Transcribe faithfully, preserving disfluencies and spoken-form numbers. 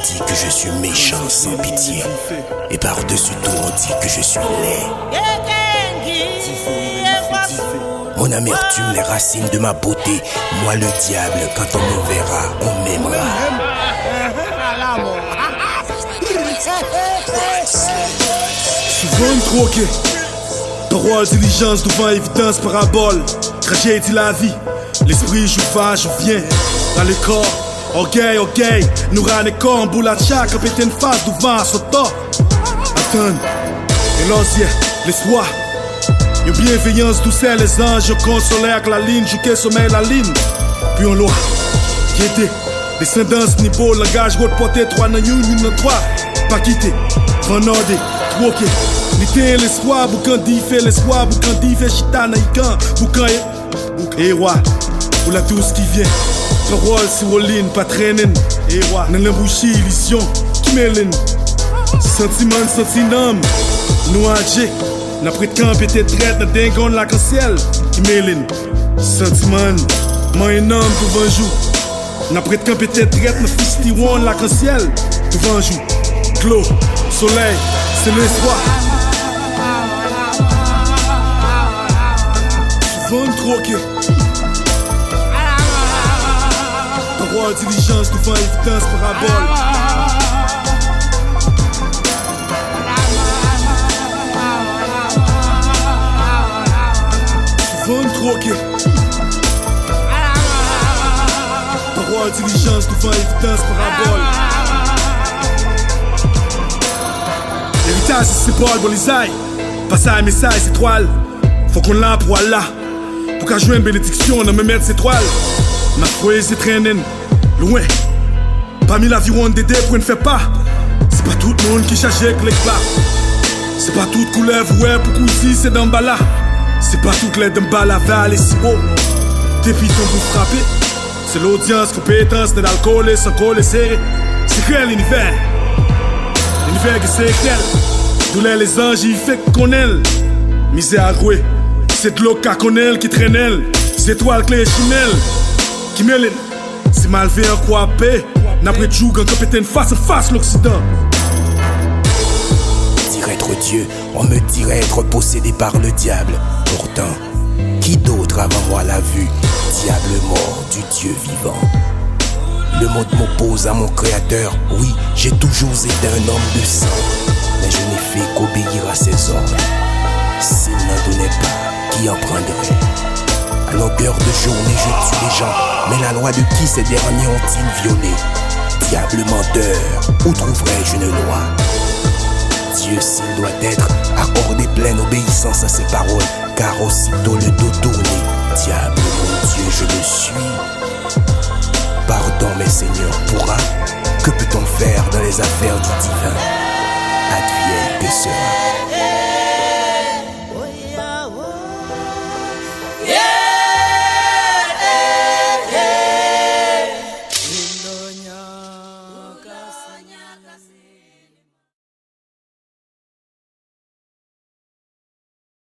Dit que je suis méchant sans pitié, et par-dessus tout on dit que je suis laid. Mon amertume, les racines de ma beauté, moi le diable, quand on me verra, on m'aimera. Souvan n twoke pawòl dilijans douvan evidans parabòl, trajedi lavi, lespri jou va jou vyen, rale kò, ògèy ògèy, nou rale kò, anboulatcha kanpe tennfas douvan asotò. Atann, e lòzyè, lespwa, yon byenveyans, dousè, lezanj, yon konsolè ak lalin, jouke somèy lalin, pou yon lwa, pyete, desandans, nivo, langaj, wòt pòte, twa nan youn, youn nan twa, pa kite, van nòde, twoke, ni tenyen lespwa, boukan dife, lespwa, boukan dife, chita nan ikan, boukan e, boukan e wa, pou la dous ki vyen, pawòl si wolin, pa trennen, e wa, nan lanbouchi ilizyon, ki melen, santiman, santi nanm, nou adje, n ap ret kanpe tèt drèt nan dengonn lakansyèl, ki melen, santiman, manyen nanm pou vanjou. N ap ret kanpe tèt drèt nan fistiwon lakansyèl, douvan jou, dlo, solèy, se lespwa. Souvan n twoke pawòl dilijans douvan evidans parabòl. Souvan n twoke pawòl dilijans douvan evidans parabòl. Eritaj se senbòl bon lizay, pasaj mesaj zetwal. Fòk konn la pou al la, pou ka jwenn benediksyon nan men mèt zetwal. N ap voye zye trennen lwen. Pami laviwonn dede pou n fè pa. Se pa tout moun ki chaje ak legba. Se pa tout koulèv ou wè pou kouzi se danbala. Se pa tout lè danbala vale si wo. Depi tanbou frape, se lodyans, konpetans, nèt al kole, san kole sere. Sekrè linivè. Linivè gen sekrè l. Doulè lezanj, i fèk konnen l. Mizè a gwe. Se dlo k ka konnen l ki trennen l. Zetwal klere chimen l. Ki mele l. Si malveyan kwape, n ap ret jougan kanpe tennfas an fas loksidan. Dire être Dieu, on me dirait être possédé par le diable. Pourtant, qui d'autre avant moi l'a vu, diable mort du Dieu vivant? Le monde m'oppose à mon créateur, oui, j'ai toujours été un homme de sang, mais je n'ai fait qu'obéir à ses ordres. S'il n'en donnait pas, qui en prendrait? À longueur de journée, je tue les gens, mais la loi de qui ces derniers ont-ils violé? Diable menteur, où trouverai-je une loi? Dieu, s'il doit être, accordez pleine obéissance à ses paroles, car aussitôt le dos tourné, diable, mon Dieu, je le suis. Pardon, mais Seigneur pourra, que peut-on faire dans les affaires du divin? Advienne que sera.